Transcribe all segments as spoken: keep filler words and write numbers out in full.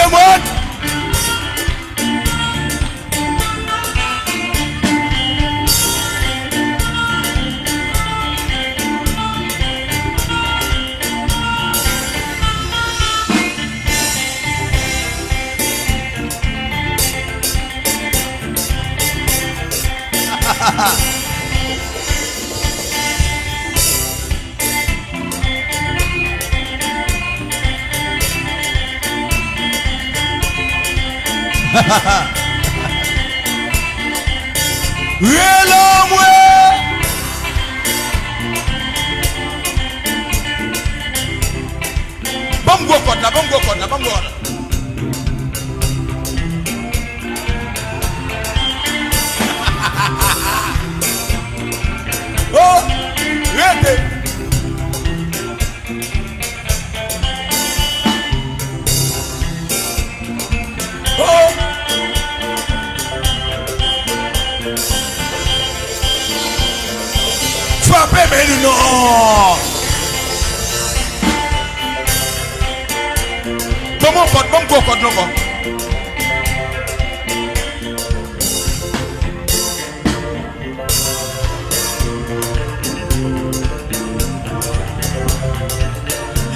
Mwen! Rele mwen! Ban m gwo kòd la, ban m gwo kòd la, ban m gwo kòd la. Oh, rete. Oh. Frape men li non. Ban m yon kòd, ban m gwo kòd non, bon.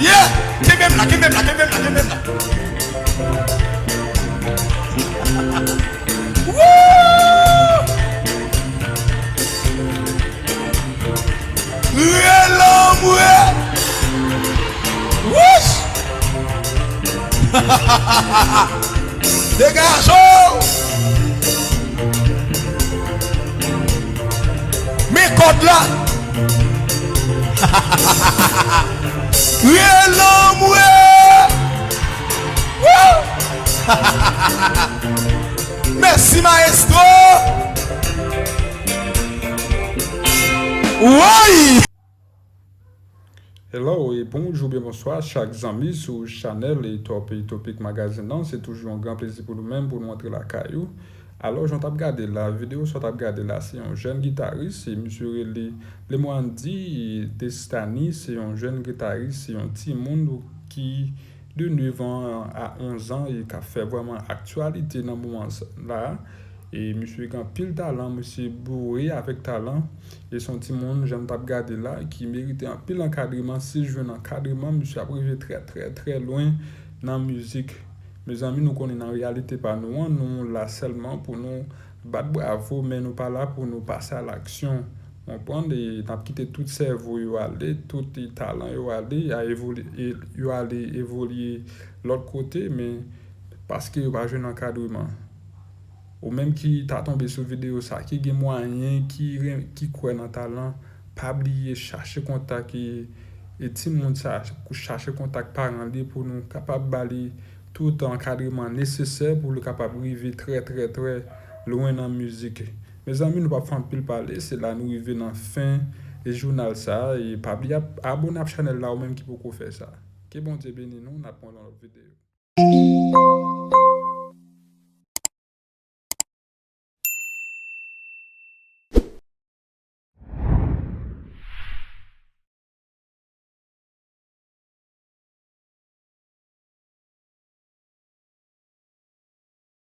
Yeah! Kenbe m la, kenbe m la, kenbe m la, kenbe m la. Woo! Rele mwen! Wouch! Degaje w! Men kòd la! Rele mwen! Woo! Mèsi, maestro! Woy! Hello e bonjou oubyen bonswa chak zanmi sou chanèl e Top Topic Magazine nan. Se toujou yon gran plezi pou nou menm pou nou antre lakay ou. Alò, jan w t ap gade la, videyo sa w t ap gade la, se yon jèn gitaris, e misye rele Lemoandy Destany, se yon jèn gitaris, se yon timoun ki de nèf an a onz an e k ap fè vrèman aktyalite nan moman sa la. E misye gen anpil talan, misye boure avèk talan. E se yon timoun, jan m t ap gade la, ki merite anpil ankadreman. Si l jwenn ankadreman, misye ap rive trè, trè, trè lwen nan mizik. Mezanmi, nou konnen nan reyalite pa nou an, nou la sèlman pou nou bat bravo, men nou pa la pou nou pase a laksyon. Konprann? E n ap kite tout sèvo yo ale, tout talan yo ale, a evolye, e, yo ale evolye lòt kote, men paske yo pa jwenn ankadreman. Ou menm ki ta tonbe sou videyo sa, ki gen mwayen, ki ren-, ki kwè nan talan, pa bliye chache kontak e, e timoun sa, chache kontak paran li pou nou kapab ba li tout ankadreman nesesè pou li kapab rive trè, trè, trè lwen nan mizik. Mezanmi, nou p ap fè anpil pale, se la nou rive nan fen e jounal sa, e pa bliye ap-, abone ak chanèl la ou menm ki poko fè sa. Ke Bondye beni nou, n ap wè nan lòt videyo.